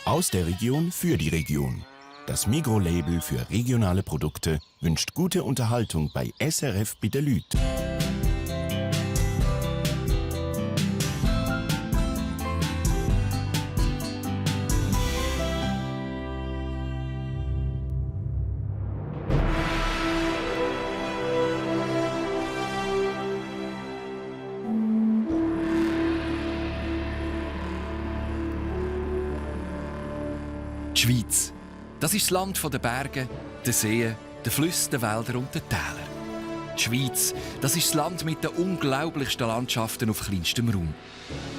Aus der Region für die Region. Das Migros-Label für regionale Produkte wünscht gute Unterhaltung bei SRF Bittelüt. Die Schweiz. Das ist das Land der Berge, der Seen, der Flüsse, der Wälder und der Täler. Die Schweiz, das ist das Land mit den unglaublichsten Landschaften auf kleinstem Raum.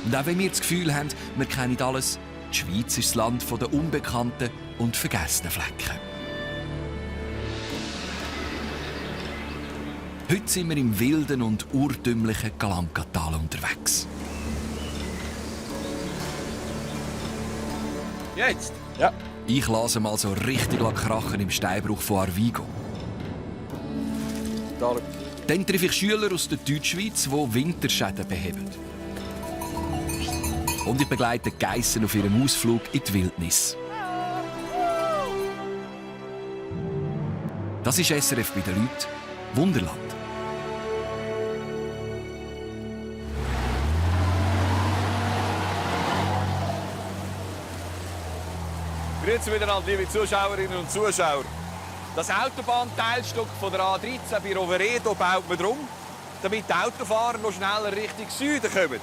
Und auch wenn wir das Gefühl haben, wir kennen alles, die Schweiz ist das Land der unbekannten und vergessenen Flecken. Heute sind wir im wilden und urtümlichen Kalankatal unterwegs. Jetzt? Ja. Ich lasse mal so richtig krachen im Steinbruch von Arvigo. Da. Dann treffe ich Schüler aus der Deutschschweiz, die Winterschäden beheben. Und ich begleite die Geissen auf ihrem Ausflug in die Wildnis. Das ist SRF bei den Leuten. Wunderland. Grüezi miteinander, liebe Zuschauerinnen und Zuschauer. Das Autobahnteilstück von der A13 bei Roveredo baut man drum, damit die Autofahrer noch schneller Richtung Süden kommen.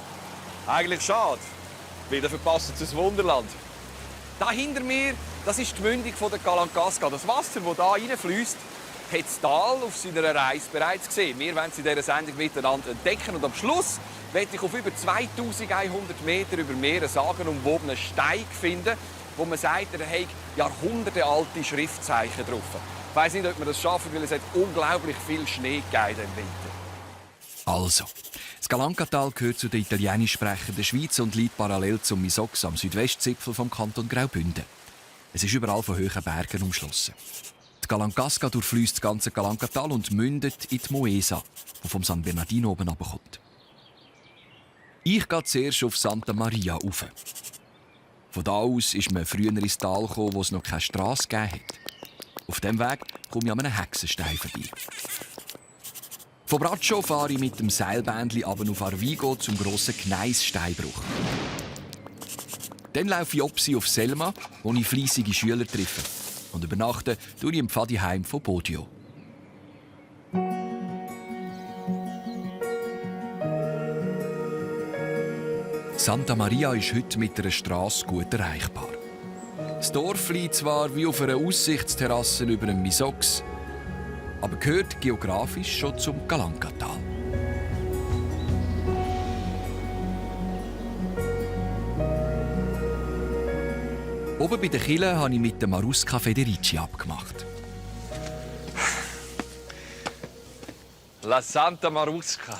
Eigentlich schade. Wieder verpassen sie das Wunderland. Da hinter mir, das ist die Mündung der Kalankaska. Das Wasser, das hier reinfließt, hat das Tal auf seiner Reise bereits gesehen. Wir wollen es in dieser Sendung miteinander entdecken. Und am Schluss werde ich auf über 2100 Meter über Meer einen sagenumwobenen Steig finden, wo man sagt, er hat jahrhundertealte Schriftzeichen drauf. Ich weiss nicht, ob wir das schaffen, weil es hat unglaublich viel Schnee gegeben im Winter. Also, das Kalankatal gehört zu der italienisch sprechenden Schweiz und liegt parallel zum Misox am Südwestzipfel vom Kanton Graubünden. Es ist überall von hohen Bergen umschlossen. Die Kalankaska durchfließt das ganze Kalankatal und mündet in die Moesa, die vom San Bernardino oben herabkommt. Ich gehe zuerst auf Santa Maria rauf. Von da aus ist man früher ins Tal gekommen, wo es noch keine Strasse gegeben hat. Auf diesem Weg komme ich an einem Hexenstein vorbei. Von Bradschow fahre ich mit dem Seilbändli runter auf Arvigo zum grossen Gneissteinbruch. Dann laufe ich Opsi auf Selma, wo ich fleissige Schüler treffe. Und übernachte tue ich im Pfadiheim von Bodio. Santa Maria ist heute mit einer Strasse gut erreichbar. Das Dorf liegt zwar wie auf einer Aussichtsterrasse über dem Misox, aber gehört geografisch schon zum Kalankatal. Oben bei der Kille habe ich mit der Marusca Federici abgemacht. La Santa Marusca.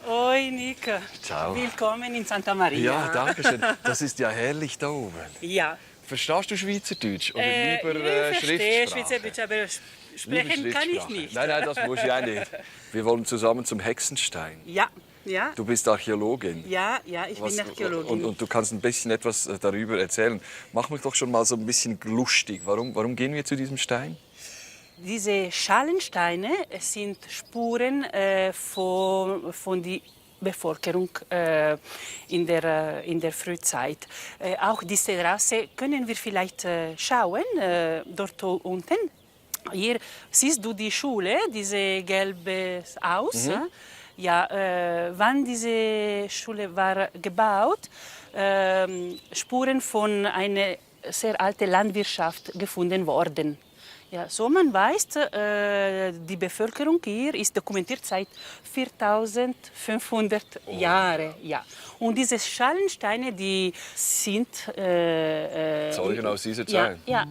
Hoi Nico. Ciao. Willkommen in Santa Maria. Ja, danke schön. Das ist ja herrlich da oben. Ja. Verstehst du Schweizerdeutsch oder lieber ich verstehe Schriftsprache? Schweizerdeutsch, aber Lieber sprechen kann ich Schriftsprache. nicht. Nein, das muss ich auch nicht. Wir wollen zusammen zum Hexenstein. Ja, ja. Du bist Archäologin. Ja, ich bin Archäologin. Und du kannst ein bisschen etwas darüber erzählen. Mach mich doch schon mal so ein bisschen lustig. Warum gehen wir zu diesem Stein? Diese Schalensteine sind Spuren von der Bevölkerung in der Frühzeit. Auch diese Terrasse können wir vielleicht schauen, dort unten. Hier siehst du die Schule, diese gelbe Haus. Ja, wann diese Schule war gebaut, Spuren von einer sehr alten Landwirtschaft gefunden worden. Ja, so man weiß, die Bevölkerung hier ist dokumentiert seit 4500 Jahren. Ja. Und diese Schalensteine, die sind Zeugen aus dieser Zeit? Ja.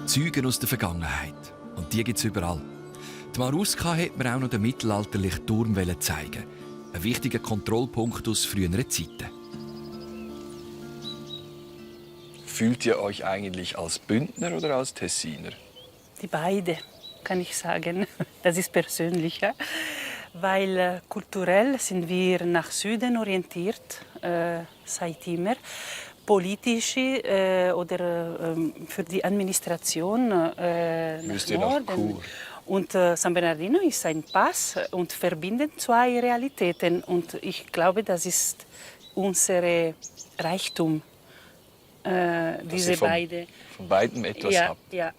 Zeugen aus der Vergangenheit. Und die gibt es überall. Die Marusca hat mir auch noch den mittelalterlichen Turm zeigen. Ein wichtiger Kontrollpunkt aus früheren Zeiten. Fühlt ihr euch eigentlich als Bündner oder als Tessiner? Die beide, kann ich sagen. Das ist persönlich. Ja? weil kulturell sind wir nach Süden orientiert, seit immer. Politisch oder für die Administration nach Norden. Und San Bernardino ist ein Pass und verbindet zwei Realitäten. Und ich glaube, das ist unser Reichtum, diese beiden. Von beiden etwas habt. Ja.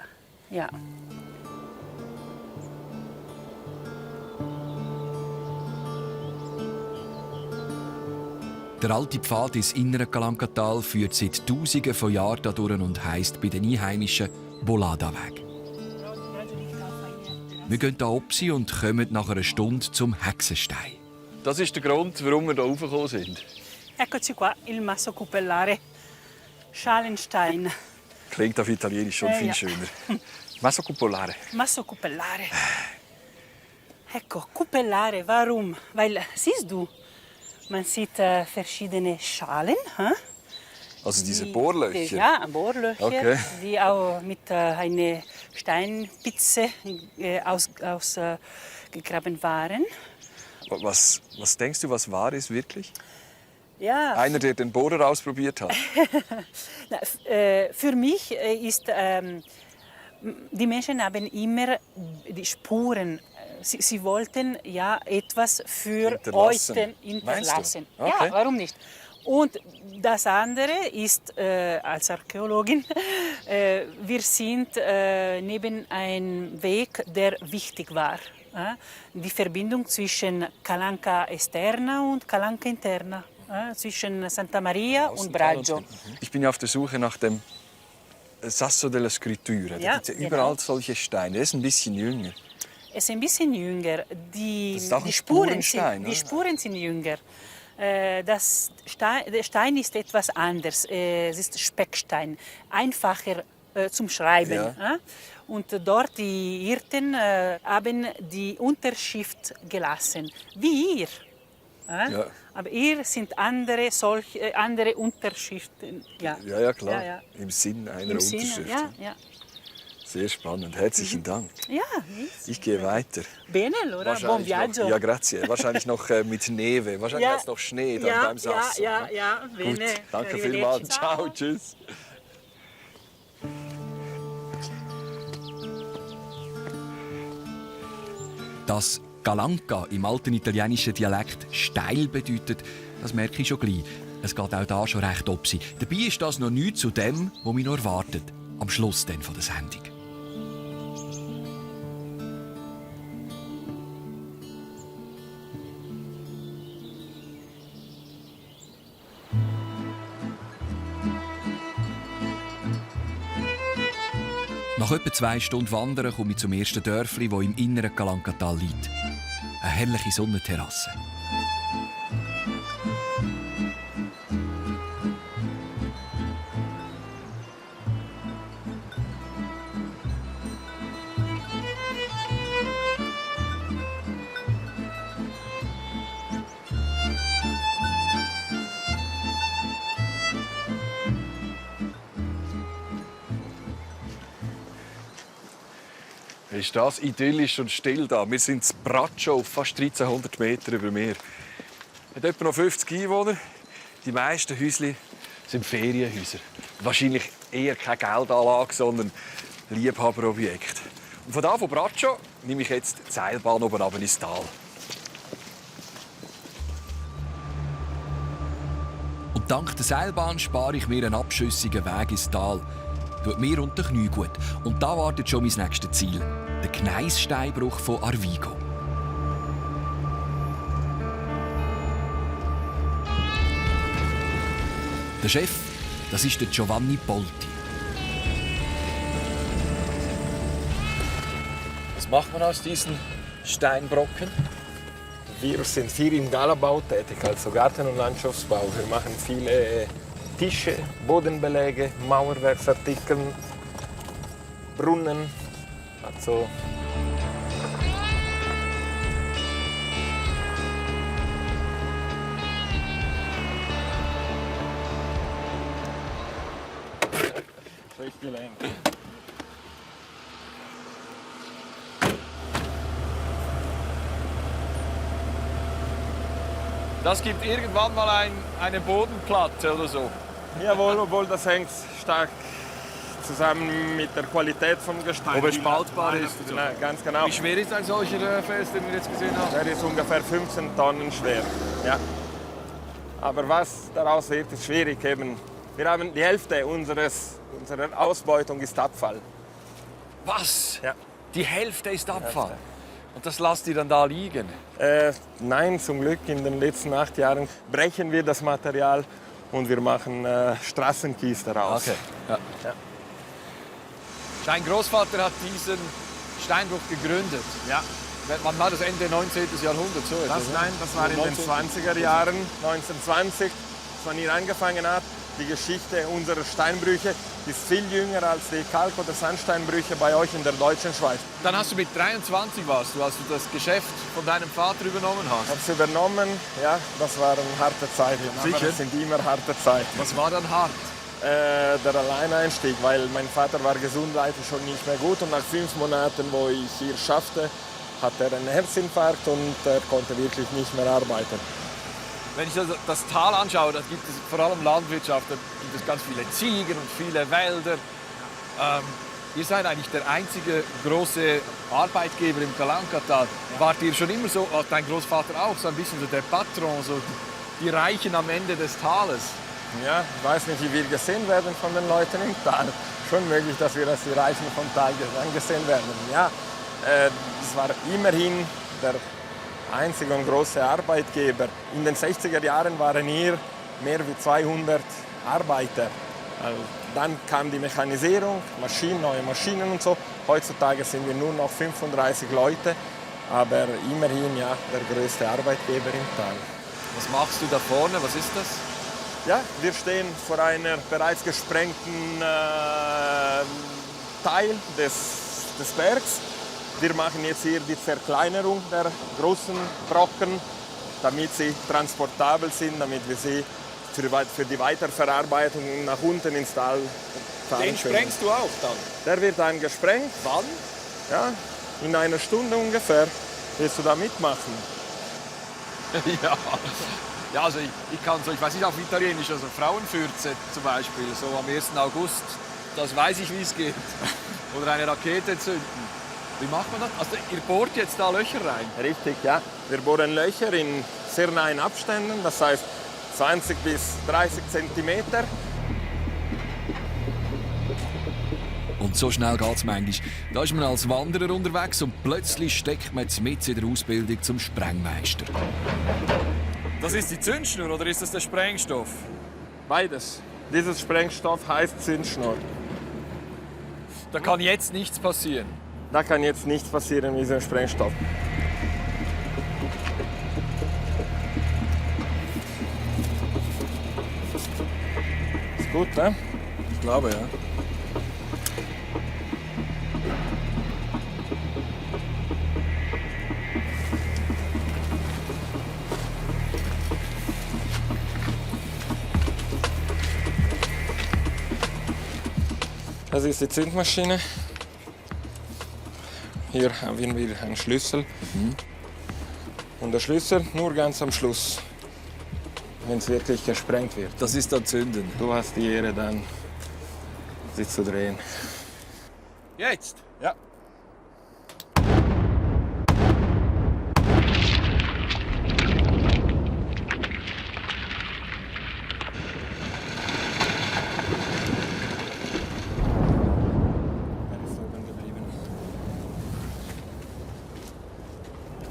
Der alte Pfad ins innere Calancatal führt seit Tausenden von Jahren dadurch und heisst bei den Einheimischen Bolada-Weg. Wir gehen hier oben und kommen nach einer Stunde zum Hexenstein. Das ist der Grund, warum wir hier raufgekommen sind. Eccoci qua, il Masso Cupellare, Schalenstein. Klingt auf Italienisch schon viel ja. schöner. Masso Cupellare. Masso Cupellare. Ecco, Cupellare, warum? Weil, siehst du, man sieht verschiedene Schalen. Also diese Bohrlöcher? Ja, Bohrlöcher, Okay. die auch mit einer Steinpizze ausgegraben waren. Was denkst du, was wahr ist wirklich? Ja, Einer, der den Bohrer ausprobiert hat. für mich ist, die Menschen haben immer die Spuren. Sie wollten ja etwas für Hinterlassen. heute Meinst du? hinterlassen. Okay. Ja, warum nicht? Und das andere ist, als Archäologin, wir sind neben einem Weg, der wichtig war. Die Verbindung zwischen Calanca Esterna und Calanca Interna, zwischen Santa Maria und Braggio. Ich bin auf der Suche nach dem Sasso della Scrittura. Da Ja, gibt es ja überall genau. solche Steine. Der ist ein bisschen jünger. Es ist ein bisschen jünger. Das ist auch ein Die Spuren Spurenstein, die oder? Spuren sind jünger. Der Stein ist etwas anders. Es ist Speckstein, einfacher zum Schreiben. Ja. Und dort die Hirten haben die Unterschrift gelassen, wie ihr. Ja. Aber ihr sind andere Unterschriften. Ja, klar. Ja. Im Sinn einer Im Sinne, Unterschrift. ja. Sehr spannend. Herzlichen Dank. Ja, Ich gehe weiter. bene, allora, buon Wahrscheinlich viaggio. noch, ja, grazie. Wahrscheinlich noch mit Neve. Wahrscheinlich hat es noch Schnee dann beim Sasso. ja, bene. Gut, danke Arrivederci. vielmals. Ciao, tschüss. Dass Calanca im alten italienischen Dialekt steil bedeutet, das merke ich schon gleich. Es geht auch da schon recht obsi. Dabei ist das noch nichts zu dem, was mich noch erwartet. Am Schluss dann von der Sendung. Nach etwa 2 Stunden Wandern komme ich zum ersten Dörfli, das im inneren Calancatal liegt. Eine herrliche Sonnenterrasse. Ist das idyllisch und still da. Wir sind in Braggio, auf fast 1300 Meter über Meer. Hat etwa noch 50 Einwohner. Die meisten Häuschen sind Ferienhäuser. Wahrscheinlich eher keine Geldanlage, sondern Liebhaberobjekt. Und von da, von Braggio, nehme ich jetzt die Seilbahn oben runter ins Tal. Und dank der Seilbahn spare ich mir einen abschüssigen Weg ins Tal. Tut mir und den Knie gut. Und da wartet schon mein nächstes Ziel. Der Gneissteinbruch von Arvigo. Der Chef, das ist der Giovanni Polti. Was macht man aus diesen Steinbrocken? Wir sind viel im Galabau tätig, also Garten- und Landschaftsbau. Wir machen viele Tische, Bodenbeläge, Mauerwerksartikel, Brunnen. Also Das gibt irgendwann mal eine Bodenplatte oder so. Jawohl, obwohl das hängt stark zusammen mit der Qualität vom Gestein. Ob es spaltbar ist. Ja, ganz genau. Wie schwer ist ein solcher Fels, den wir jetzt gesehen haben? Der ist ungefähr 15 Tonnen schwer. Ja. Aber was daraus wird, ist schwierig. Eben, wir haben die Hälfte unserer Ausbeutung ist Abfall. Was? Ja. Die Hälfte ist Abfall? Und das lasst ihr dann da liegen? Nein, zum Glück in den letzten 8 Jahren brechen wir das Material und wir machen Straßenkies daraus. Okay. Ja. Ja. Dein Großvater hat diesen Steinbruch gegründet. Ja. Wann war das? Ende 19. Jahrhundert? So etwas, oder? Nein, das war in den 20er Jahren, 1920, als man hier angefangen hat. Die Geschichte unserer Steinbrüche ist viel jünger als die Kalk- oder Sandsteinbrüche bei euch in der deutschen Schweiz. Dann hast du mit 23 warst du, als du das Geschäft von deinem Vater übernommen Ich hast. habe es übernommen, ja, das waren harte Zeiten. Sicher? Aber das sind immer harte Zeiten. Was war dann hart? Der Alleineinstieg, weil mein Vater war gesundheitlich schon nicht mehr gut und nach 5 Monaten, wo ich hier schaffte, hatte er einen Herzinfarkt und er konnte wirklich nicht mehr arbeiten. Wenn ich das Tal anschaue, da gibt es vor allem Landwirtschaft, da gibt es ganz viele Ziegen und viele Wälder. Ihr seid eigentlich der einzige große Arbeitgeber im Calancatal. Wart ihr schon immer so, dein Großvater auch, so ein bisschen so der Patron, so die Reichen am Ende des Tales? Ja, ich weiß nicht, wie wir gesehen werden von den Leuten im Tal. Schon möglich, dass wir als die Reichen vom Tal angesehen werden. Ja, es war immerhin der einzige und große Arbeitgeber. In den 60er Jahren waren hier mehr als 200 Arbeiter. Dann kam die Mechanisierung, neue Maschinen und so. Heutzutage sind wir nur noch 35 Leute, aber immerhin ja, der größte Arbeitgeber im Tal. Was machst du da vorne? Was ist das? Ja, wir stehen vor einer bereits gesprengten Teil des Bergs. Wir machen jetzt hier die Zerkleinerung der großen Brocken, damit sie transportabel sind, damit wir sie für die Weiterverarbeitung nach unten ins Tal fahren Den können. sprengst du auch dann? Der wird dann gesprengt. Wann? Ja, in einer Stunde ungefähr. Willst du da mitmachen? Ja. Ja, also ich kann so, ich weiß nicht auf Italienisch, also Frauenfürze zum Beispiel, so am 1. August, das weiß ich, wie es geht. Oder eine Rakete zünden. Wie macht man das? Also ihr bohrt jetzt da Löcher rein? Richtig, ja. Wir bohren Löcher in sehr nahen Abständen, das heißt 20 bis 30 Zentimeter. Und so schnell geht's manchmal. Da ist man als Wanderer unterwegs und plötzlich steckt man mitten in der Ausbildung zum Sprengmeister. Das ist die Zündschnur oder ist das der Sprengstoff? Beides. Dieses Sprengstoff heißt Zündschnur. Da kann jetzt nichts passieren. Da kann jetzt nichts passieren mit diesem Sprengstoff. Ist gut, ne? Ich glaube, ja. Das ist die Zündmaschine. Hier haben wir einen Schlüssel. Und der Schlüssel nur ganz am Schluss, wenn es wirklich gesprengt wird. Das ist dann Zünden. Du hast die Ehre dann, sie zu drehen. Jetzt? Ja.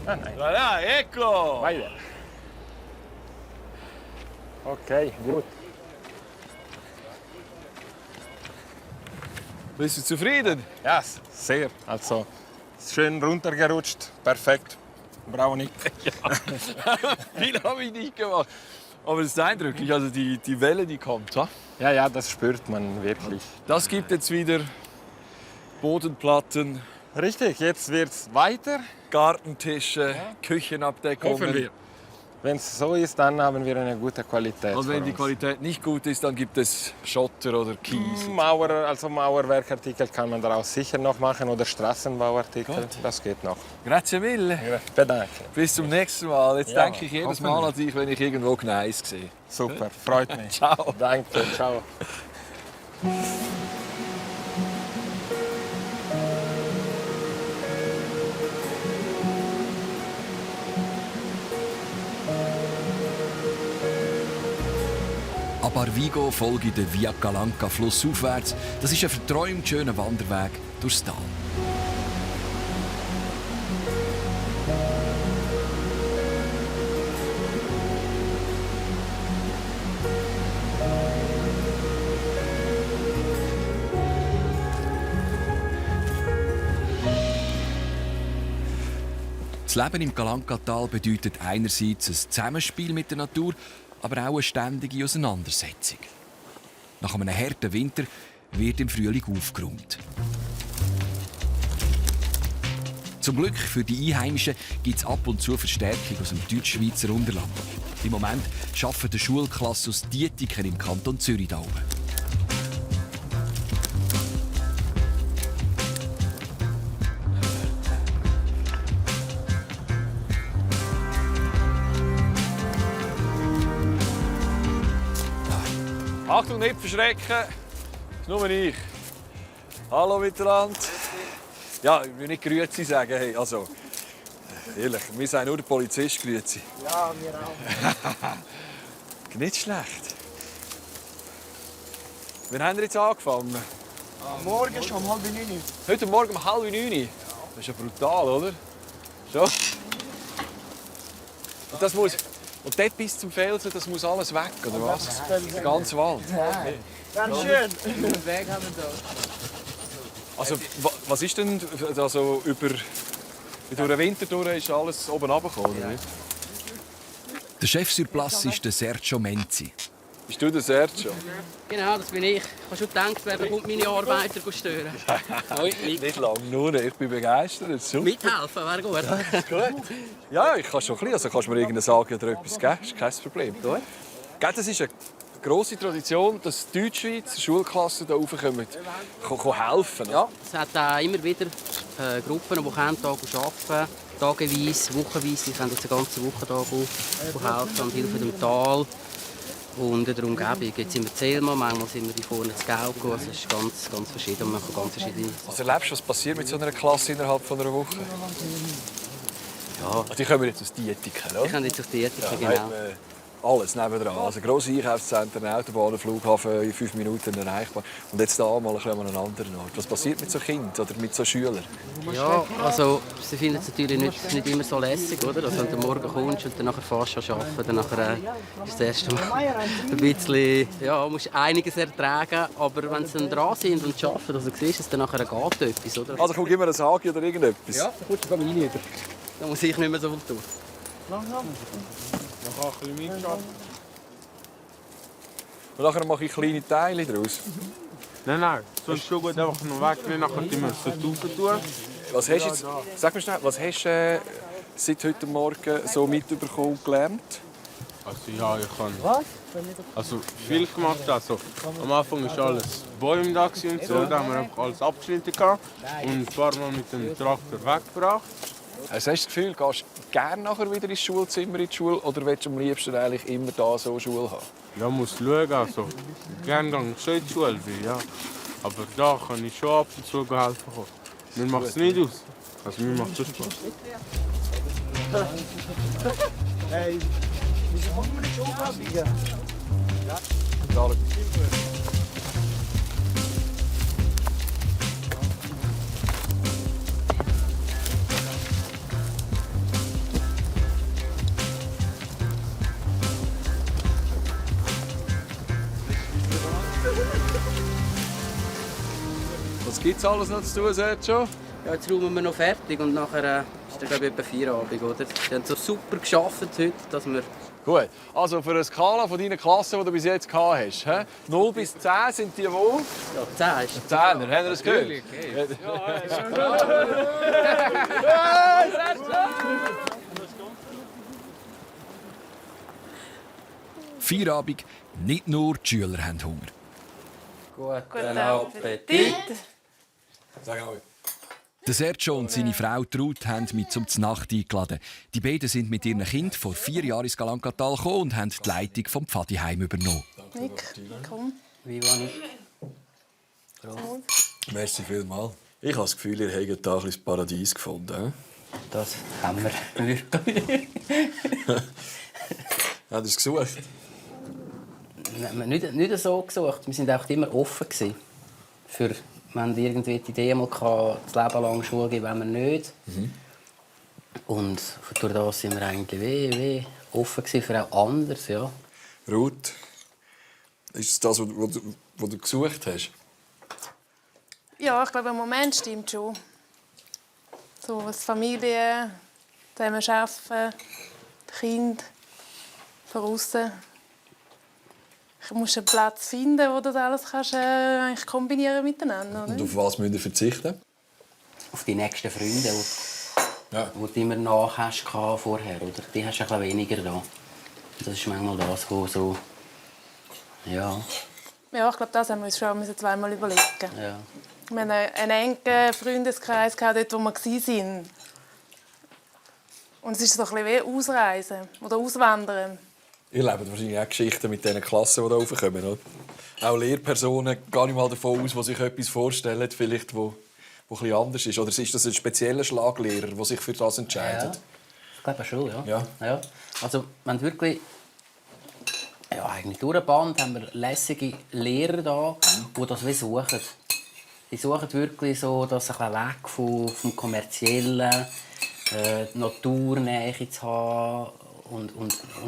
Ah, nein. Voilà, ecco! Weiter. Okay, gut. Bist du zufrieden? Ja, sehr. Also, schön runtergerutscht. Perfekt. Bravo nicht. Viel habe ich nicht gemacht. Aber es ist eindrücklich, also die Welle, die kommt. Ha? Ja, ja, das spürt man wirklich. Das gibt jetzt wieder Bodenplatten, Richtig, jetzt wird's weiter. Gartentische, Küchenabdeckungen. Hoffen wir. Wenn es so ist, dann haben wir eine gute Qualität. Und wenn für die uns. Qualität nicht gut ist, dann gibt es Schotter oder Kies. Mauerwerkartikel kann man daraus sicher noch machen oder Straßenbauartikel. Gut. Das geht noch. Grazie mille. Bedanke. Bis zum nächsten Mal. Jetzt Ja, denke ich jedes Mal an dich, wenn ich irgendwo Gneis sehe. Super, freut mich. Ciao. Danke, ciao. Ab Arvigo folge ich den Via Calanca flussaufwärts. Das ist ein verträumt schöner Wanderweg durchs Tal. Das Leben im Calanca-Tal bedeutet einerseits ein Zusammenspiel mit der Natur, aber auch eine ständige Auseinandersetzung. Nach einem harten Winter wird im Frühling aufgeräumt. Zum Glück für die Einheimischen gibt es ab und zu Verstärkung aus dem Deutschschweizer Unterland. Im Moment arbeitet eine Schulklasse aus Dietiken im Kanton Zürich da oben. Achtung, nicht verschrecken. Das ist nur ich. Hallo miteinander. Ja, ich will nicht Grüezi sagen. Hey, also, ehrlich, wir sagen nur der Polizist Grüezi. Ja, wir auch. Nicht schlecht. Wann haben wir jetzt angefangen? Morgen schon um 8:30. Heute Morgen um 8:30. Das ist ja brutal, oder? So. Und das muss... Und dort bis zum Felsen, das muss alles weg, oder was? Der ganze Wald. Ganz schön. Also, was ist denn also durch den Winter durch ist alles oben runtergekommen, oder nicht? Der Chef sur place ist der Sergio Menzi. Bist du der Sergio? Genau, das bin ich. Ich habe schon gedacht, wer kommt meine Arbeiter stören. Heute nicht. Nicht lange, nur ich bin begeistert. Super. Mithelfen wäre gut. Gut. Ja, ich kann schon ein bisschen. Also kannst du mir irgendeine sagen oder etwas geben, ist kein Problem. Gut. Das ist eine grosse Tradition, dass die Deutschschweizer Schulklassen hier raufkommen, helfen. Ja, es hat auch immer wieder Gruppen, die arbeiten, tageweise, wochenweise. Die können jetzt eine ganze Woche hier helfen und helfen dem Tal. Und in der Umgebung. Jetzt sind wir Zelma, manchmal sind wir hier vorne zu Gelco. Also es ist ganz, ganz verschieden. Man kann ganz verschiedene Was erlebst du, was passiert mit so einer Klasse innerhalb von einer Woche? Ja. Die kommen jetzt aus Dietiken, oder? Ich kann jetzt auf die Ethik, Ja, genau. alles nebendran. Also grosse Einkaufszentren, Autobahnen, Flughafen in 5 Minuten erreichbar. Und jetzt hier mal ein bisschen an einem anderen Ort. Was passiert mit so Kindern oder mit so Schülern? Ja, also sie finden es natürlich nicht immer so lässig, oder? Also, wenn du morgen kommst und dann nachher fährst du arbeiten, dann nachher, ist das erste Mal ein bisschen, ja, musst einiges ertragen, aber wenn sie dann dran sind und arbeiten, also siehst du es, dann nachher geht etwas, oder? Also komm, gib mir einen Hagi oder irgendetwas. Ja, dann kommst du Familie über. Dann muss ich nicht mehr so viel tun. Und nachher mache ich kleine Teile daraus. Nein, sonst schon gut einfach noch wegnehmen, nachher die müssen es tun. Was hast du jetzt, sag mir schnell, was hast du seit heute Morgen so mitbekommen und gelernt? Also ja, ich kann also viel gemacht. Also, am Anfang war alles Bäume da und so, da haben wir einfach alles abgeschnitten gehabt und ein paar Mal mit dem Traktor weggebracht. Also hast du das Gefühl, gehst du gerne nachher wieder ins Schulzimmer in die Schule oder willst du am liebsten eigentlich immer da so Schule haben? Ja, muss schauen, also gerne gehe ich schon in die Schule, ja. Aber da kann ich schon ab und zu helfen. Mir macht es nicht aus. Also mir macht es Spaß. Hey, wieso kommt man nicht schon abbiegen? Was gibt es alles noch zu tun, Sergio? Ja, jetzt räumen wir noch fertig und nachher ist dann, glaube ich, etwa Feierabend, oder? Die haben so super geschafft heute, dass wir... Gut, also für eine Skala von deiner Klasse, die du bis jetzt gehabt hast, 0 bis 10 sind die wo? Ja, 10 ist... 10er, habt ihr das gehört? Feierabend, nicht nur die Schüler haben Hunger. Guten Appetit! Sag auch. Der Sergio und seine Frau Traut haben mich zum Znacht eingeladen. Die beiden sind mit ihren Kindern vor 4 Jahren ins Galankatal gekommen und haben die Leitung vom Pfadiheim übernommen. Nick, komm. Wie war ich? Merci vielmals. Ich habe das Gefühl, ihr habt hier ein bisschen das Paradies gefunden. Das haben wir wirklich. Habt ihr es gesucht? Nicht so gesucht. Wir waren auch immer offen für, wenn irgendwie die Idee mal das Leben lang Schule geben, wenn wir nicht. Und durch das sind wir eigentlich offen für auch anders, ja. Ruth, ist es das, was du gesucht hast? Ja, ich glaube, im Moment stimmt schon. So als Familie, zusammen arbeiten, Kind von außen. Du musst einen Platz finden, wo du das alles kannst, eigentlich kombinieren miteinander. Oder? Und auf was müsst ihr verzichten? Auf die nächsten Freunde, Ja. die du immer nach hast vorher, oder? Die hast du ein bisschen weniger da. Das ist manchmal das, wo so... Ja. Ja, ich glaube, das haben wir uns schon zweimal überlegen. Ja. Wir hatten einen engen Freundeskreis, dort, wo wir waren. Und es ist so ein bisschen wie Ausreisen oder Auswandern. Ihr lebt wahrscheinlich auch Geschichten mit diesen Klassen, die da raufkommen, oder? Auch Lehrpersonen gehen nicht mal davon aus, die sich etwas vorstellen, vielleicht, wo etwas anders ist. Oder ist das ein spezieller Schlaglehrer, der sich für das entscheidet? Ja. Ich glaube schon, ja. Ja. Also, wenn wirklich... Ja, eigentlich durch den Band haben wir lässige Lehrer da, die das wie suchen. Die suchen wirklich so, dass ein bisschen weg vom Kommerziellen, die Naturnähe zu haben und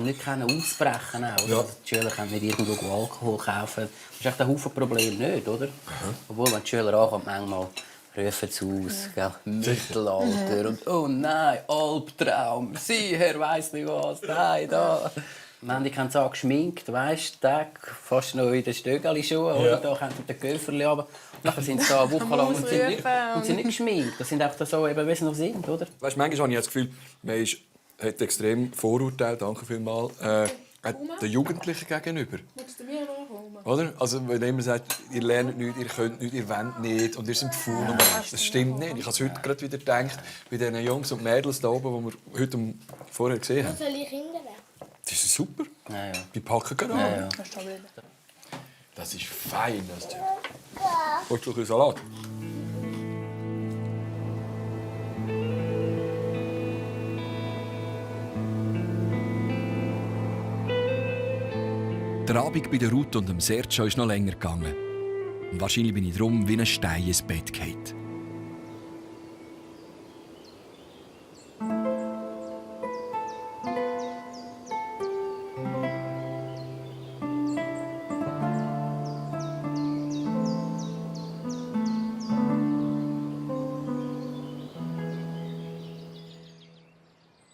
nicht ausbrechen auch. Ja. Also die Schüler können nicht irgendwo Alkohol kaufen. Das ist echt ein Haufen Problem nicht, oder? Obwohl, wenn die Schüler ankommen, manchmal rufen sie aus, gell? Mittelalter und «Oh nein, Albtraum, Sie, Herr weiss nicht was, nein, da!» Manche haben so geschminkt, weißt du, fast noch in den Stöckeli-Schuhen, oder? Da kommt der Köfferli runter. Nachher sind sie da eine Woche lang und sind nicht geschminkt. Das sind einfach so, eben, wie sie noch sind, oder? Weißt, manchmal habe ich das Gefühl, man hat extrem Vorurteile, danke vielmals, den Jugendlichen gegenüber. Oder? Also, wenn jemand sagt, ihr lernt nichts, ihr könnt nichts, ihr wollt nicht und ihr seid faul. Das stimmt nicht. Ich habe es heute gerade wieder gedacht, bei diesen Jungs und Mädels da oben, die wir heute vorher gesehen haben. Soll ich Kinder werden? Das ist super. Ja. Die packen gerade an. Ja. Das ist fein. Willst du ein bisschen Salat? Der Abend bei der Ruth und dem Sergio ist noch länger gegangen. Und wahrscheinlich bin ich drum wie ein Stein ins Bett gefallen.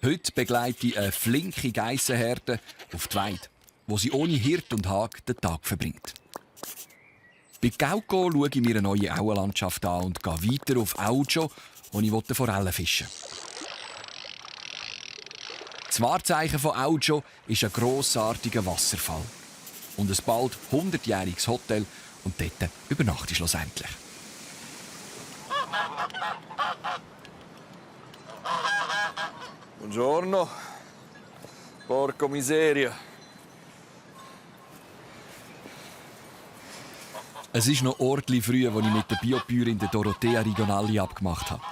Heute begleite ich eine flinke Geissenherde auf die Weide, wo sie ohne Hirt und Hag den Tag verbringt. Bei Gauco schaue ich mir eine neue Auenlandschaft an und gehe weiter auf Auggio, wo ich Forellen fischen will. Das Wahrzeichen von Auggio ist ein grossartiger Wasserfall. Und ein bald 100-jähriges Hotel. Und dort übernachte ich schlussendlich. Buongiorno. Porco miseria. Es ist noch ordentlich früh, als ich mit der Biobäuerin Dorothea Rigonalli abgemacht habe.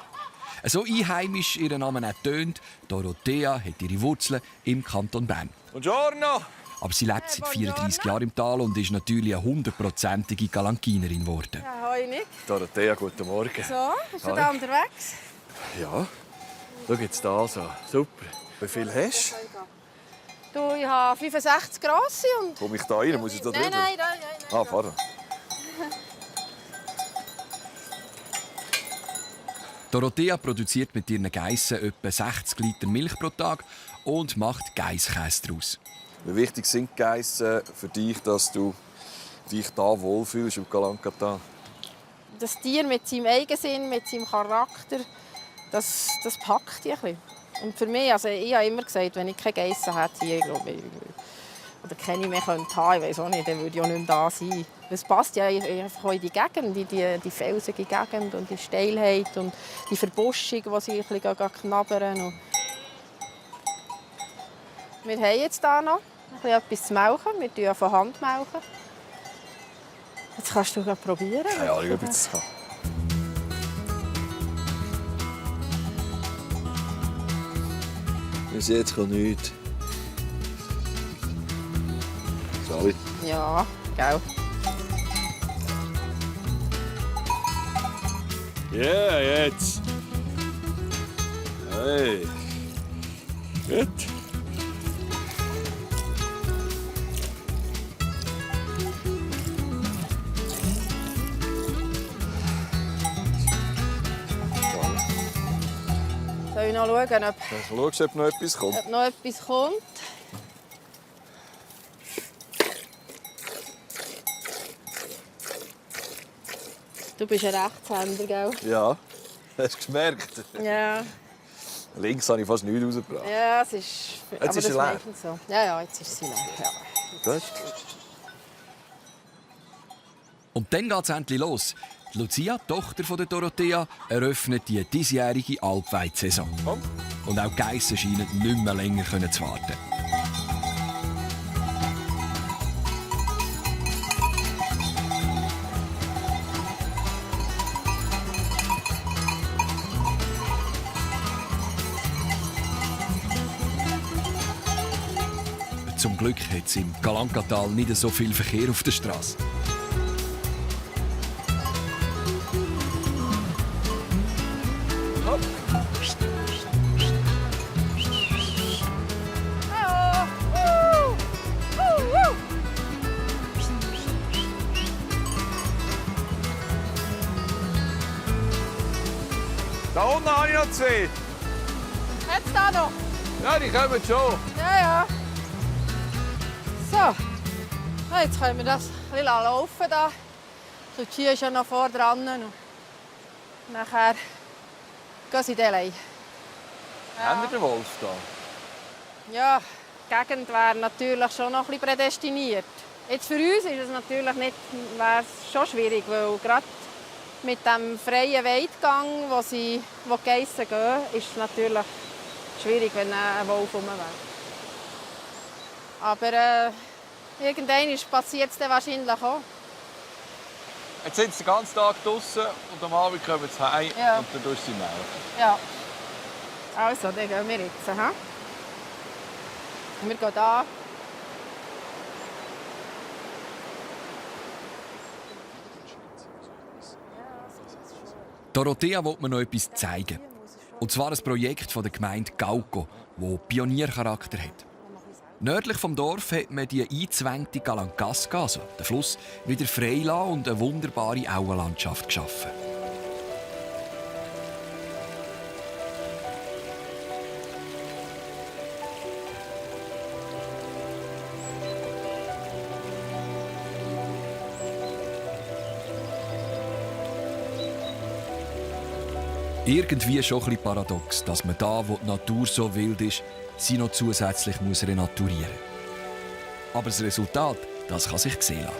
So einheimisch ihr Name auch tönt, Dorothea hat ihre Wurzeln im Kanton Bern. Buongiorno. Aber sie lebt seit 34 Jahren im Tal und ist natürlich eine 100%ige Galankinerin geworden. Ja, hoi Nick. Dorothea, guten Morgen. So, bist du da unterwegs? Ja. Schau jetzt da so. Super. Wie viel hast du? Du, ich habe 65 grosse und... Komm ich da rein? Muss ich da drüber? Nein. Ah, pardon. Dorothea produziert mit ihren Geissen etwa 60 Liter Milch pro Tag und macht Geisskäse daraus. Wie wichtig sind die Geissen für dich, dass du dich hier wohlfühlst im Galankatal? Das Tier mit seinem Eigensinn, mit seinem Charakter, das packt dich ein bisschen. Und für mich, also ich habe immer gesagt, wenn ich keine Geissen hätte, hier, glaube ich, oder keine mehr haben könnte, ich weiß auch nicht, dann würde ich auch nicht mehr da sein. Es passt ja einfach auch in die Gegend, die felsige Gegend und die Steilheit und die Verbuschung, die sie ein bisschen knabbern. Und wir haben jetzt hier noch etwas zu melken. Wir melken ja von Hand. Jetzt kannst du probieren. Ja, ich glaube, jetzt kann. Bis jetzt kann nichts. Sorry. Ja, gell. Ja, jetzt. Hey. Gut. Soll ich noch schauen, ob Schaust du, ob noch etwas kommt? noch etwas kommt? Du bist ein Rechtshänder, gell? Ja. Hast du gemerkt? Ja. Links habe ich fast nichts rausgebracht. Ja, es ist... Jetzt ist sie leer. So. Ja, jetzt ist sie leer. Ja. Gut. Und dann geht es endlich los. Die Lucia, die Tochter von der Dorothea, eröffnet die diesjährige Alpweitsaison. Und auch die Geissen scheinen nicht mehr länger zu warten. Zum Glück hat es im Galankatal nicht so viel Verkehr auf der Straße. Da unten habe ich noch zwei. Jetzt da noch. Ja, die kommen schon. Ja, ja. So. Ja, jetzt können wir das ein bisschen laufen. Da. Die Lucia ist ja noch vor dran. Und nachher gehen sie dann allein. Haben wir den Wolf da? Ja, die Gegend wäre natürlich schon noch ein bisschen prädestiniert. Jetzt für uns ist es natürlich nicht, wäre es schon schwierig, weil gerade mit dem freien Weidgang, wo die Geissen gehen, ist es natürlich schwierig, wenn ein Wolf rum wäre. Aber irgendwann passiert es dann wahrscheinlich auch. Jetzt sind sie den ganzen Tag draußen und am Abend kommen sie heim Ja. und dann tust du sie melken. Ja. Also, dann gehen wir jetzt. He? Wir gehen da. Dorothea will mir noch etwas zeigen. Und zwar ein Projekt von der Gemeinde Gauco, das Pioniercharakter hat. Nördlich vom Dorf hat man die eingezwängte Galangasca, also den Fluss, wieder freigelassen und eine wunderbare Auenlandschaft geschaffen. Irgendwie schon ein bisschen paradox, dass man da, wo die Natur so wild ist, sie noch zusätzlich renaturieren muss. Aber das Resultat, das kann sich sehen lassen.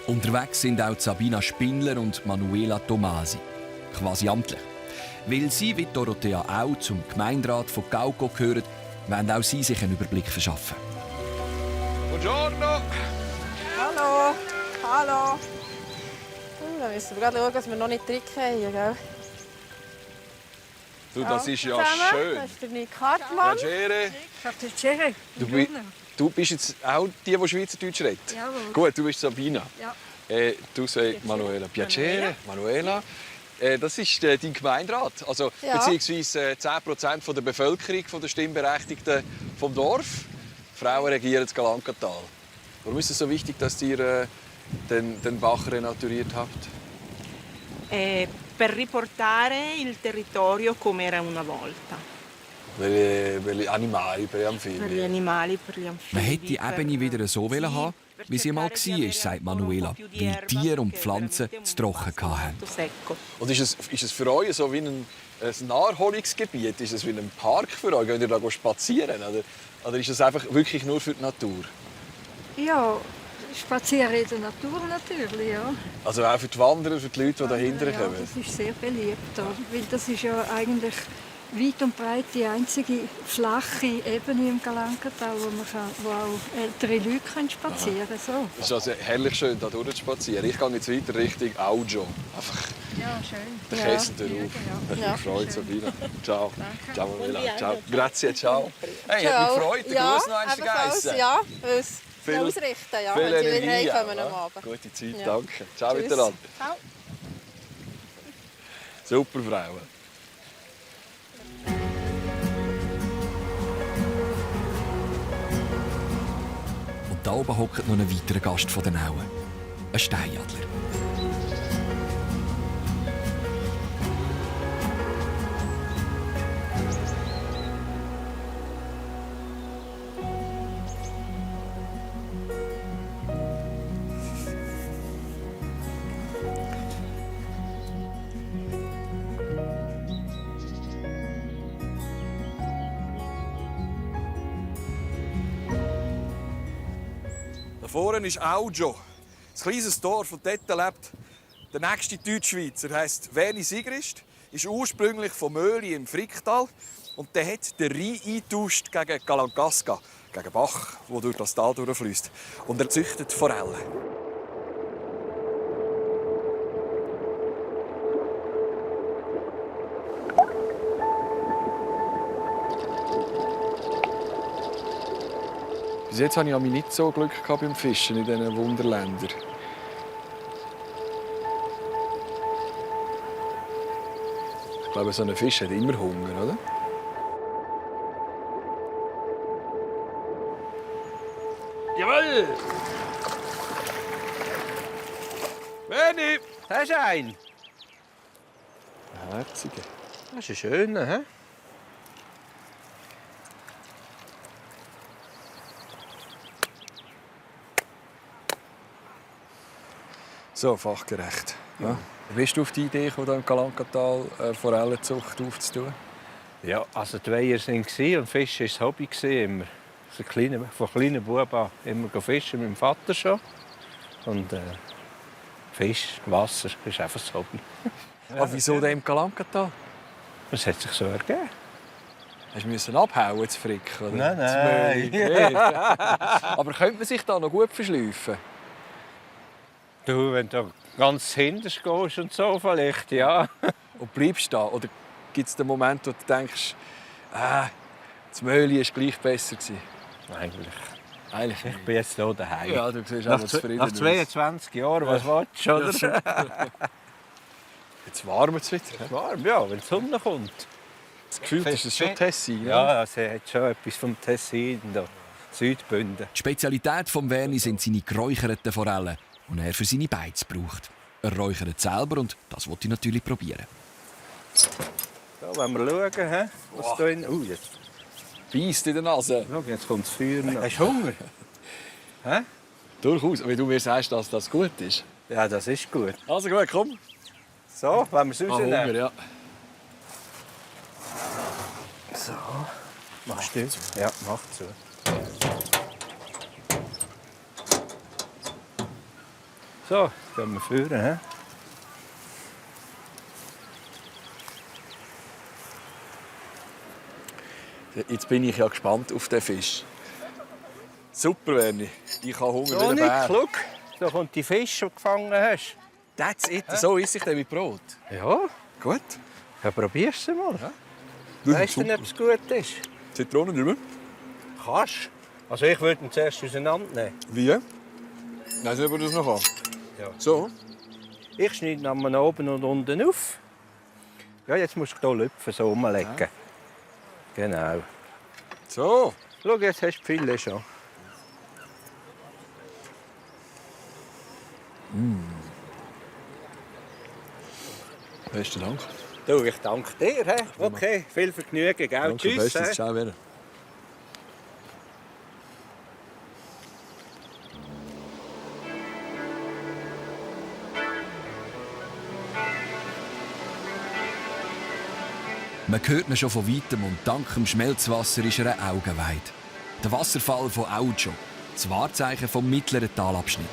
Unterwegs sind auch Sabina Spindler und Manuela Tomasi, quasi amtlich. Weil sie, wie Dorothea auch, zum Gemeinderat von Gauco gehören, wollen auch sie sich einen Überblick verschaffen. Buongiorno! Hallo. Hallo. Dann müssen wir gerade schauen, dass wir noch nicht trinken haben. Gell? Du, das ist ja zusammen. schön. Das ist der Nick Hartmann. Piacere. Du bist jetzt auch die Schweizerdeutsch redet? Jawohl. Gut, du bist Sabina. Ja. Du sagst Manuela. Piacere, Manuela. Das ist dein Gemeinderat, also Ja. beziehungsweise 10% der Bevölkerung, der Stimmberechtigten vom Dorf. Frauen regieren das Galankatal. Warum ist es so wichtig, dass ihr den Bach renaturiert habt? Per riportare il territorio come era una volta. Per gli animali, per gli Per gli anfibi. animali, per gli anfibi. Man hätte die Ebene wieder so haben, wie sie mal war, sagt Manuela, weil Tiere und Pflanzen zu trocken hatten. Und ist es für euch so wie ein Naherholungsgebiet? Ist es wie ein Park für euch? Geht ihr da spazieren? Oder ist es einfach wirklich nur für die Natur? Ja, spazieren in der Natur natürlich, ja. Also auch für die Wanderer, für die Leute, die dahinter kommen? Ja, das ist sehr beliebt. Weil das ist ja eigentlich weit und breit die einzige flache Ebene im Galankatal, wo auch ältere Leute spazieren können. So. Es ist also herrlich schön, hier durchzuspazieren. Ich gehe jetzt weiter Richtung Aujo. Einfach ja, schön. den Kessel darauf. Genau. Ich freue mich, Sabina. Ciao. Danke. Ciao, Manuela. Ciao. Grazie, ciao. Hey, Ciao. hat mich gefreut, den Ja, Gruß noch einmal zu geissen. Ja, ausrichten, ja, viel wenn Sie wieder Energie, heimkommen ja. am Abend. Gute Zeit, Ja. danke. Ciao Tschüss. miteinander. Ciao. Super, Frauen. Und da oben hockt noch ein weiterer Gast von den Auen. Ein Steinadler. Da vorne ist Aujo, ein kleines Dorf, und dort lebt der nächste Deutschschweizer. Er heisst Werni Sigrist, ist ursprünglich von Möhli im Fricktal und der hat den Rhein eingetauscht gegen Kalankaska, gegen Bach, der durch das Tal durchfließt. Und er züchtet Forellen. Bis jetzt hatte ich nicht so Glück beim Fischen in diesen Wunderländern. Ich glaube, so ein Fisch hat immer Hunger, oder? Jawohl! Werni! Hast du einen? Herzige. Das ist ein schöner, hä? So, fachgerecht. Ja. Wie bist du auf die Idee gekommen, im Kalankatal Forellenzucht aufzutun? Ja, also die Weiher waren und Fischen war das Hobby immer. Von kleinen Buben an immer fischen mit dem Vater schon. Und Fisch, Wasser ist einfach das Hobby. Aber wieso denn im Kalankatal? Das hat sich so ergeben. Hast du abhauen zu Frick? Oder? Nein. Aber könnte man sich da noch gut verschleifen? Du, wenn du ganz hinterst gehst und so vielleicht, ja. Und bleibst du da? Oder gibt es den Moment, wo du denkst, das Möhli war gleich besser? Eigentlich Ich bin jetzt hier daheim. Ja, du siehst auch zufrieden nach 22 Jahren, was willst du, oder? Jetzt warmet es wieder. Es warm, ja, wenn die Sonne kommt. Das Gefühl ist es schon Tessin. Ja, es hat schon etwas vom Tessin, da. Südbünden. Die Spezialität des Werni sind seine geräucherten Forellen, die er für seine Beiz braucht. Er räuchert selber und das wollte ich natürlich probieren. So, wenn wir schauen, was da in... jetzt beißt in der Nase. Schau, jetzt kommt das Feuer noch. Hast du Hunger? Hä? Durchaus, wenn du mir sagst, dass das gut ist. Ja, das ist gut. Also gut, komm. So, wenn wir es rausnehmen. Hunger, ja. So. Machst du? Ja, mach zu. So, gehen wir führen. Jetzt bin ich ja gespannt auf den Fisch. Super, Werni. Ich habe Hunger wie ein Nick, Bär. schau, da kommt die Fisch, die du gefangen hast. That's it. So esse ich den mit Brot. Ja. Gut. Ja, probier's mal. Ja. Weißt du, ob es gut ist? Zitronen drüber? Kannst. Also ich würde ihn zuerst auseinandernehmen. Wie? Weiss nicht, ob ich das noch kann. Ja. So? Ich schneide ihn oben und unten auf. Ja, jetzt musst du hier Löpfen so umlegen. Ja. Genau. So. Schau, jetzt hast du die Filet schon. Besten Dank. Du, ich danke dir. He? Okay, viel Vergnügen. Gell? Danke, Tschüss. bestens. Ciao wieder. Man hört ihn schon von weitem und dank dem Schmelzwasser ist er eine Augenweide. Der Wasserfall von Auggio, das Wahrzeichen vom mittleren Talabschnitt.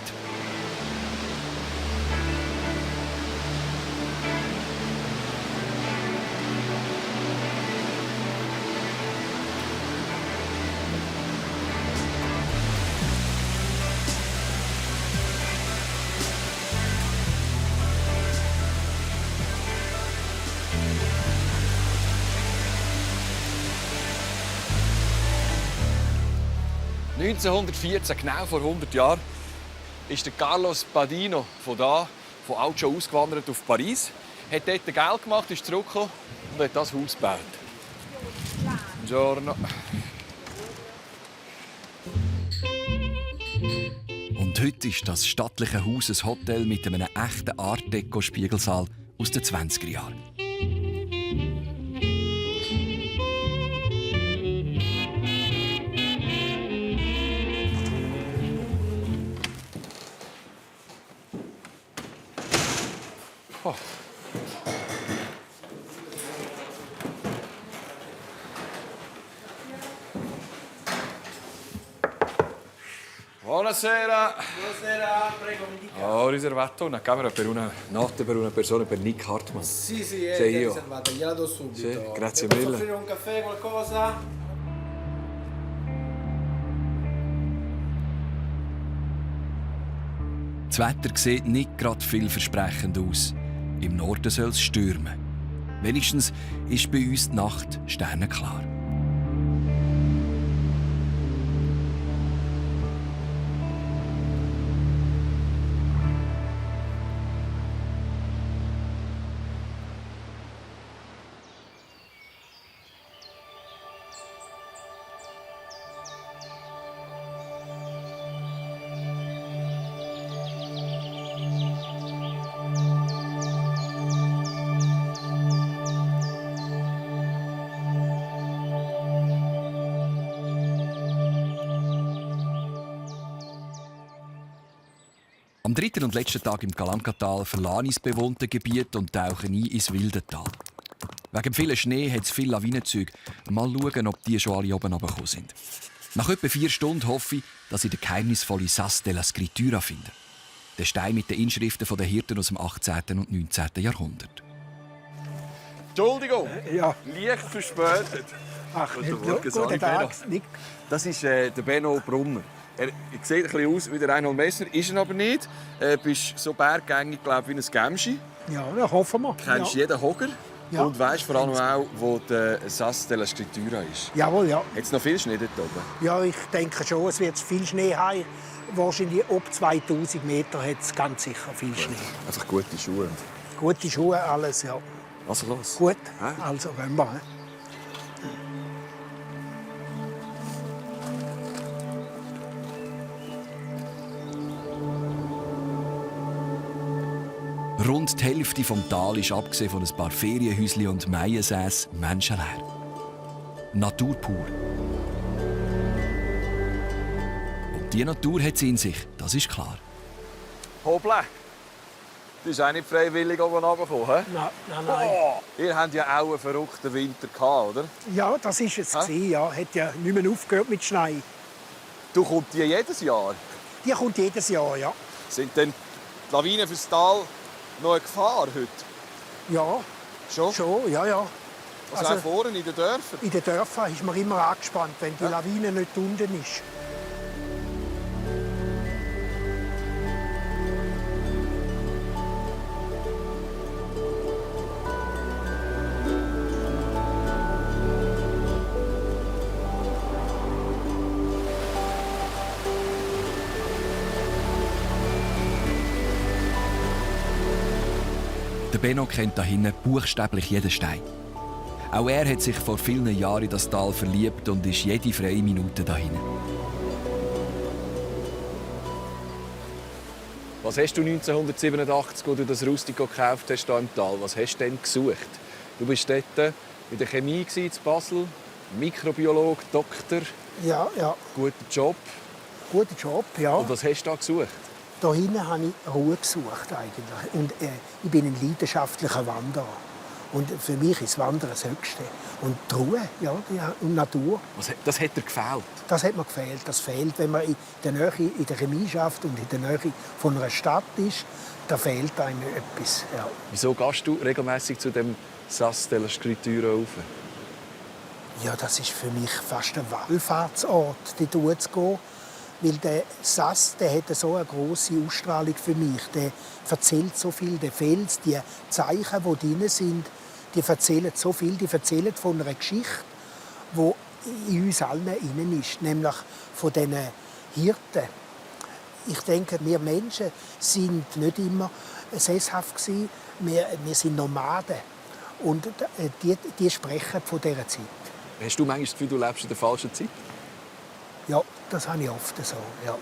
...1914, genau vor 100 Jahren, ist der Carlos Badino von Auggio ausgewandert auf Paris, hat dort Geld gemacht, ist zurückgekommen und hat das Haus gebaut. Buongiorno. Und heute ist das stattliche Haus ein Hotel mit einem echten Art-Deco-Spiegelsaal aus den 20er Jahren. Oh. Buonasera. Buonasera, prego, mi dica. Ho riservato una camera per una notte per una persona, per Nick Hartman. Sì, è Sei già io. riservata, gliela do subito. Sì, grazie Le posso mille. offrire un caffè, qualcosa? Das Wetter sieht nicht gerade vielversprechend aus. Im Norden soll es stürmen. Wenigstens ist bei uns die Nacht sternenklar. Am dritten und letzten Tag im Calancatal verlasse ich das bewohnte Gebiet und tauche ein ins Wildental. Wegen vielen Schnee hat es viele Lawinenzüge. Mal schauen, ob die schon alle oben runtergekommen sind. Nach etwa 4 Stunden hoffe ich, dass ich den geheimnisvollen Sas della Scrittura finde. Den Stein mit den Inschriften der Hirten aus dem 18. und 19. Jahrhundert. Entschuldigung, Ja. leicht verspätet. Ach, Guten Morgen, Sali guten Benno. Tag, Nick. Das ist der Benno Brunner. Er sieht ein bisschen aus wie der Reinhold Messner, ist er aber nicht. Du bist so berggängig, glaube ich, wie ein Gemschi. Ja, das hoffen wir. Du kennst jeden Hogger Ja. und weißt vor allem auch, wo der Sas della Scrittura ist. Jawohl, ja. Hat es noch viel Schnee dort oben? Ja, ich denke schon, es wird viel Schnee haben. Wahrscheinlich ab 2000 Meter hat es ganz sicher viel Schnee. Einfach gute Schuhe. Gute Schuhe, alles, ja. Also los. Gut, Hä? also gehen wir. He? Rund die Hälfte des Tals ist, abgesehen von ein paar Ferienhäuschen und Maiensäs, menschenleer. Natur pur. Und diese Natur hat sie in sich, das ist klar. Hoble, du bist auch nicht freiwillig oben runtergekommen, hä? Nein. Ihr habt ja auch einen verrückten Winter gehabt, oder? Ja, das war es. Ja. Hat ja nicht mehr aufgehört mit Schnee. Du kommst die jedes Jahr? Die kommt jedes Jahr, ja. Sind denn die Lawinen fürs Tal noch eine Gefahr heute? Ja. Schon? Schon, ja. Also auch vorne in den Dörfern? In den Dörfern ist man immer angespannt, wenn die Lawine nicht unten ist. Der Benno kennt da hinten buchstäblich jeden Stein. Auch er hat sich vor vielen Jahren in das Tal verliebt und ist jede freie Minute da hinten. Was hast du 1987, als du das Rustico gekauft hast, hier im Tal? Was hast du denn gesucht? Du warst dort in der Chemie in Basel, Mikrobiologe, Doktor. Ja. Guter Job. Guter Job, ja. Und was hast du da gesucht? Da hinten habe ich Ruhe gesucht eigentlich. Und ich bin ein leidenschaftlicher Wanderer. Und für mich ist Wandern das Höchste. Und die Ruhe, ja, und Natur. Das hat dir gefehlt? Das hat mir gefehlt. Das fehlt, wenn man in der Nähe in der Chemie schafft und in der Nähe von einer Stadt ist. Da fehlt einem etwas. Ja. Wieso gehst du regelmäßig zu dem Sas de la Scritura rauf? Ja, das ist für mich fast ein Wallfahrtsort, dort zu gehen. Weil der Sas, der hat so eine grosse Ausstrahlung für mich. Der erzählt so viel, der Fels, die Zeichen, die drin sind, die erzählen so viel. Die erzählen von einer Geschichte, die in uns allen innen ist, nämlich von diesen Hirten. Ich denke, wir Menschen sind nicht immer sesshaft gewesen. Wir sind Nomaden. Und die sprechen von dieser Zeit. Hast du manchmal das Gefühl, du lebst in der falschen Zeit? Ja, das habe ich oft so. Ja.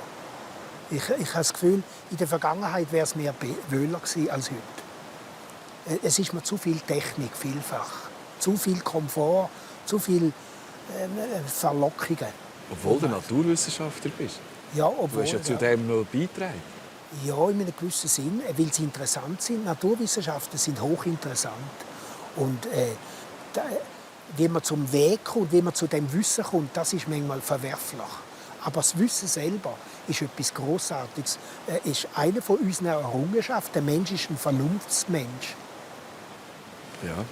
Ich habe das Gefühl, in der Vergangenheit wäre es mehr wohler gewesen als heute. Es ist mir zu viel Technik, vielfach. Zu viel Komfort, zu viel Verlockungen. Obwohl du Naturwissenschaftler bist. Ja, obwohl, du hast ja zu dem noch beigetragen. Ja, in einem gewissen Sinn, weil sie interessant sind. Naturwissenschaften sind hochinteressant. Und wie man zum Weg kommt, wie man zu dem Wissen kommt, das ist manchmal verwerflich. Aber das Wissen selber ist etwas Grossartiges. Ist eine von unseren Errungenschaften. Der Mensch ist ein Vernunftsmensch. Ja,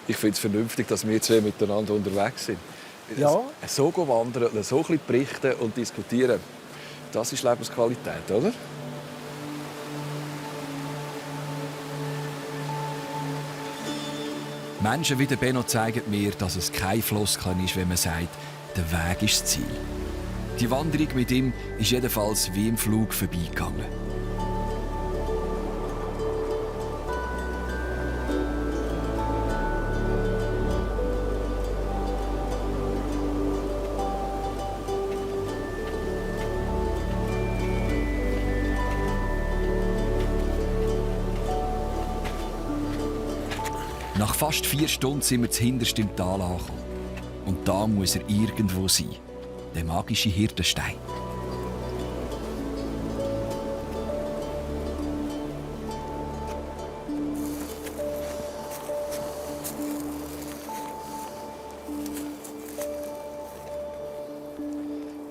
ich finde es vernünftig, dass wir zwei miteinander unterwegs sind. Ja. So wandern, so ein bisschen berichten und diskutieren, das ist Lebensqualität, oder? Menschen wie der Benno zeigen mir, dass es kein Floskel ist, wenn man sagt, der Weg ist das Ziel. Die Wanderung mit ihm ist jedenfalls wie im Flug vorbeigegangen. Nach fast 4 Stunden sind wir zuhinterst im Tal angekommen. Und da muss er irgendwo sein. Der magische Hirtenstein.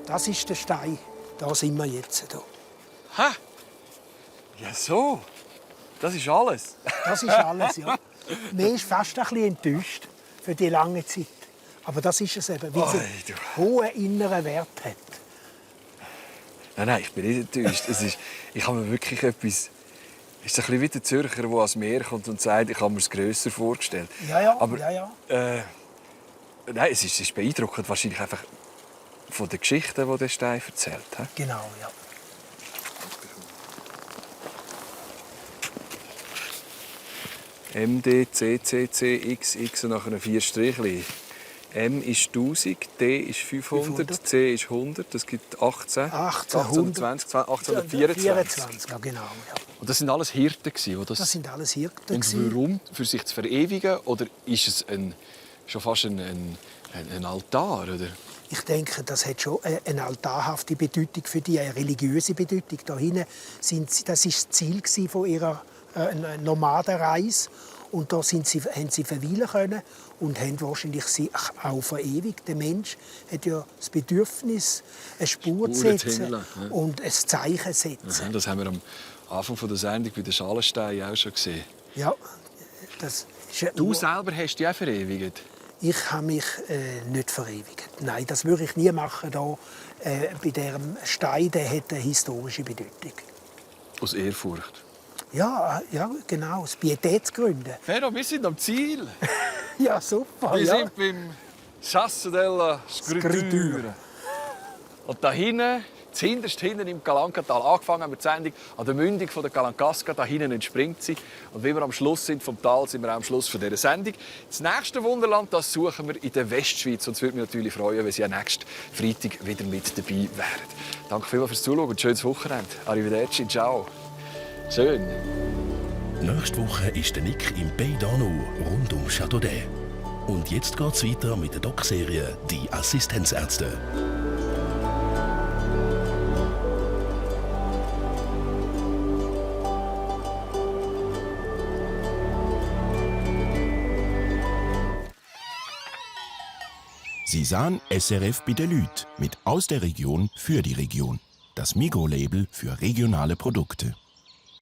Das ist der Stein. Da sind wir jetzt. Hä? Ja, so. Das ist alles? Das ist alles, ja. Mir ist fast ein bisschen enttäuscht für die lange Zeit. Aber das ist es eben, weil es einen hohen inneren Wert hat. Nein, ich bin nicht enttäuscht. Ich habe mir wirklich etwas... Es ist ein bisschen wie der Zürcher, der ans Meer kommt und sagt, ich habe mir es grösser vorgestellt. Ja. Aber, nein, es ist beeindruckend, wahrscheinlich einfach von den Geschichten, die der Stein erzählt. He? Genau, ja. MD, CCC, XX und nachher 4 Strichli. M ist 1000, D ist 500, C ist 100, das gibt 1820, 1824. Ja, genau. Ja. Und das sind alles Hirten, oder? Das sind alles Hirten. Und warum? Für sich zu verewigen? Oder ist es schon fast ein Altar? Oder? Ich denke, das hat schon eine altarhafte Bedeutung für die, eine religiöse Bedeutung. Da hinten das war das Ziel von ihrer Nomadenreise. Und da haben sie verweilen können und haben wahrscheinlich sich auch verewigt. Der Mensch hat ja das Bedürfnis, eine Spur zu setzen und ein Zeichen zu setzen. Das haben wir am Anfang der Sendung bei den Schalensteinen auch schon gesehen. Ja, das ist du selber hast dich auch verewigt? Ich habe mich nicht verewigt. Nein, das würde ich nie machen. Da, bei diesem Stein, der hat eine historische Bedeutung. Aus Ehrfurcht? Ja, genau, aus Pietätsgründen. Ferro, wir sind am Ziel. Ja, super. Wir sind beim Sasso della Scritura. Und da hinten, zuhinterst hinten im Calancatal, angefangen haben wir die Sendung an der Mündung von der Calancasca. Da hinten entspringt sie. Und wie wir am Schluss sind vom Tal, sind wir auch am Schluss von dieser Sendung. Das nächste Wunderland, das suchen wir in der Westschweiz. Und es würde mich natürlich freuen, wenn Sie am nächsten Freitag wieder mit dabei wären. Danke vielmals fürs Zuschauen und schönes Wochenende. Arrivederci, ciao. Schön. Nächste Woche ist der Nick im Pays d'Arnoux rund um Châteaudet. Und jetzt geht's weiter mit der Doc-Serie «Die Assistenzärzte». Sie sahen SRF bei den Leuten mit «Aus der Region für die Region». Das Migros-Label für regionale Produkte.